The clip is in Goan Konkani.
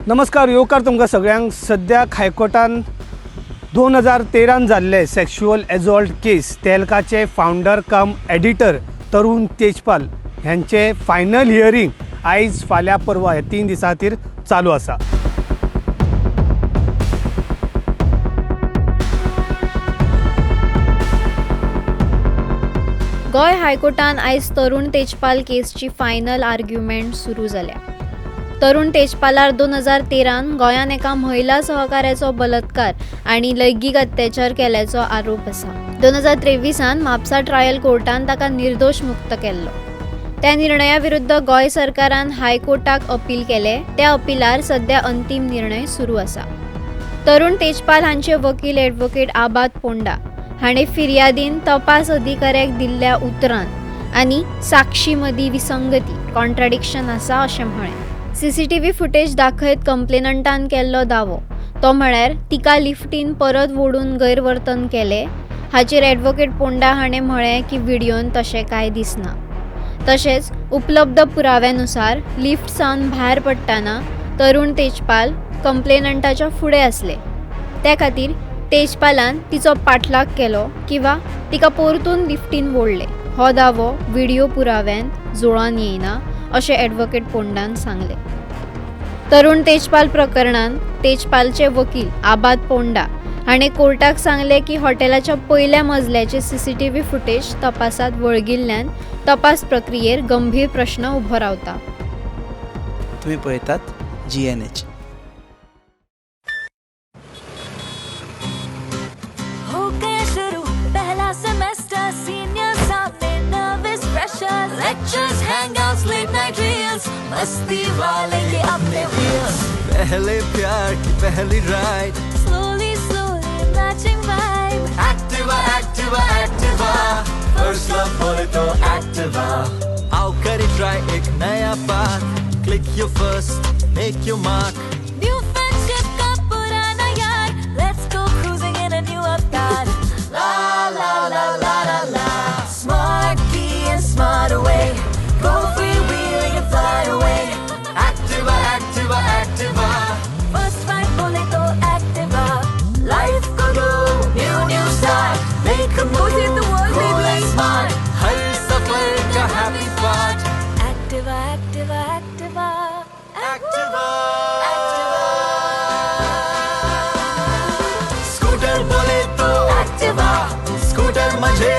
नमस्कार, येवकार तुमकां सगळ्यांक. सद्याक हायकोर्टान 2013 जाल्ले सेक्शुअल एजॉल्ट केस तेलकाचे फावंडर कम एडिटर तरुण तेजपाल ह्यांचे फायनल हियरींग आयज, फाल्यां, परवा ह्या 3 दिसां खातीर चालू आसा. गोंय हायकोर्टान आयज तरुण तेजपाल केसची फायनल आर्ग्युमेंट सुरू जाल्या. तरुण तेजपालार 2013 गोंयान एका महिला सहकाऱ्याचो बलात्कार आनी लैंगीक अत्याचार केल्याचो आरोप आसा. 2023 म्हापसा ट्रायल कोर्टान ताका निर्दोश मुक्त केल्लो. त्या निर्णया विरुद्ध गोंय सरकारान हायकोर्टाक अपील केलें. त्या अपिलार सध्या अंतीम निर्णय सुरू आसा. तरुण तेजपाल हांचे वकील एडवोकेट आबाद पोंडा हाणें फिर्यादीन तपास अधिकाऱ्याक दिल्ल्या उतरान आनी साक्षी मदीं विसंगती, कॉन्ट्राडिक्शन आसा अशें म्हळें. सीसीटीव्ही फुटेज दाखयत कंप्लेनंटान केल्लो दावो, तो म्हळ्यार तिका लिफ्टीन परत वोडून गैरवर्तन केलें, हाचेर एडवोकेट पोंडा हाणें म्हळें की व्हिडियोन तशें कांय दिसना. तशेंच उपलब्ध पुराव्यानुसार लिफ्ट सावन भायर पडटना तरुण तेजपाल कंप्लेनंटाच्या फुडें आसले. त्या खातीर तेजपालान तिचो पाठलाग केलो किंवा तिका परतून लिफ्टीन वोडलें, हो दावो व्हिडियो पुराव्यान जुळोवन येयना अशें एडवोकेट पोंडान सांगलें. तरुण तेजपाल प्रकरणान तेजपालचे वकील आबाद पोंडा हाणें कोर्टाक सांगलें की हॉटेलाच्या पयल्या मजल्याचे सीसीटीव्ही फुटेज तपासात वळगिल्ल्यान तपास प्रक्रियेर गंभीर प्रश्न उबो रावता. तुम्ही पळयतात जीएनएच. हो गया शुरू पहला सेमेस्टर, सीनियर सामने nervous pressure, lectures, hangouts, late night reels, मस्ती वाले ये अपने व्हील्स. पहले प्यार की पहली ride. Slowly slowly matching vibe. Activa, Activa, Activa. First love बोले तो एक्टिवा. आओ करे ट्राई एक नया path. Click your first, make your mark. New friendship का पुराना यार, let's go cruising in a new avatar. La la la la la la. Smart key and smart away, go freewheeling and fly away. Activa, Activa, Activa. First ride बोले तो Activa. Life co do new new start. Make a move, the world, cool baby. and smart. हर सफर का happy part. Activa, Activa, Activa. Activa. Scooter बोले तो एक्टिवा. स्कूटर मजे.